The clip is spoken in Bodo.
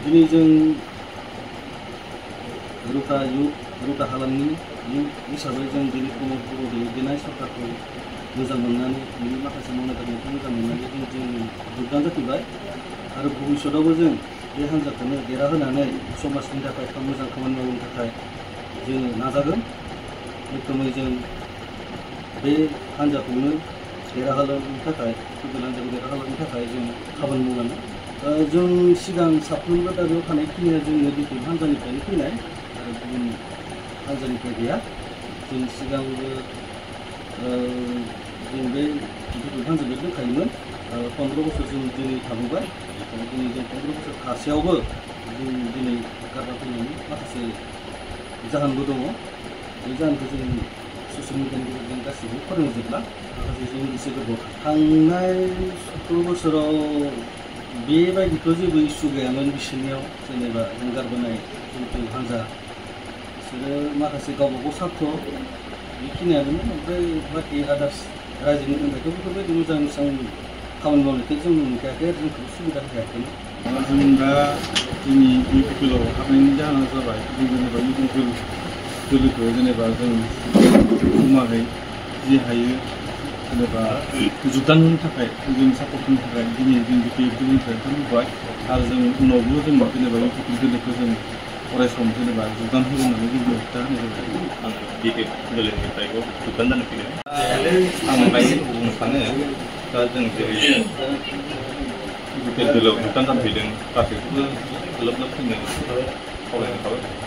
दिनै जों रुका हालामनि युथ हिसाबै जों दिनै बर' दैदेननाय सरकारखौ मोजां मोननानै बिनि माखासे मावनाय दांनायखौ मोजां मोननानै जों दुग्गां जाफैबाय आरो भबिष्यतावबो जों बे हान्जाखौनो देरहाहोनानै समाजनि थाखाय मोजां खामानि मावनो थाखाय जों नाजागोन रोखोमै जों बे हान्जाखौनो देरहाहोनो थाखाय गुबुन हान्जाखौ देरहाहोनो थाखाय जों खामानि मावलाङो जों सिगां साफ्रोमबो दा बेयाव थानायखिनिया जोंनो बिपिएफ हान्जानिफ्रायनो फैनाय आरो गुबुन हान्जानिफ्राय गैया जों सिगांबो जों बे बिपिएफ हान्जाजों दंखायोमोन 15 बोसोर जों दिनै थाबोबाय दिनै जों 15 बोसोर थासेयावबो जों दिनै गारना फैनायनि माखासे जाहोनबो दङ बे जाहोनखौ जों ससियेल मिडियानि गेजेरजों गासैबो फोरोंजोबला माखासे जों एसे गोबाव थांनाय 17 बोसोराव बेबायदिथ' जेबो इसु गैयामोन बिसोरनियाव जेनेबा जों गारबोनाय जिहेतु हान्जा बिसोरो माखासे गावबागाव सार्थ बेखिनियानो ओमफ्राय बाखि आदार्स रायजोनि थाखायथ' बेफोरबायदि मोजां खामानि मावनायखौ जों नुखायाखै आरो जोंखौ सुबिदा होयाखैमोन जों दा जोंनि इउपिपिएलआव हाबनायनि जाहोना जाबाय जों जेनेबा इउपिपिएल दोलोखौ जेनेबा जों जमाहै जि हायो जेनेबा जुगदान होनो थाखाय जों सापर्ट होनो थाखाय दिनै जों बिपिएफ दोलोनिफ्राय ओंखारबोबाय आरो जों उनावबो जों जेनेबा इउपिपिएल दोलोखौ जों अरायसम जेनेबा जुगदान होगोन होननानै जों खोथा होनाय जाबाय आं बिपिएफ दोलोनिफ्रायबो जुगदान जानो फैदों आं दायो बुंनो सानो दा जों जेरै बिपिएफ दोलोआव जुगदान जानो फैदों गासैखौबो लोब लोब फैनो खावलायनाय थाबाय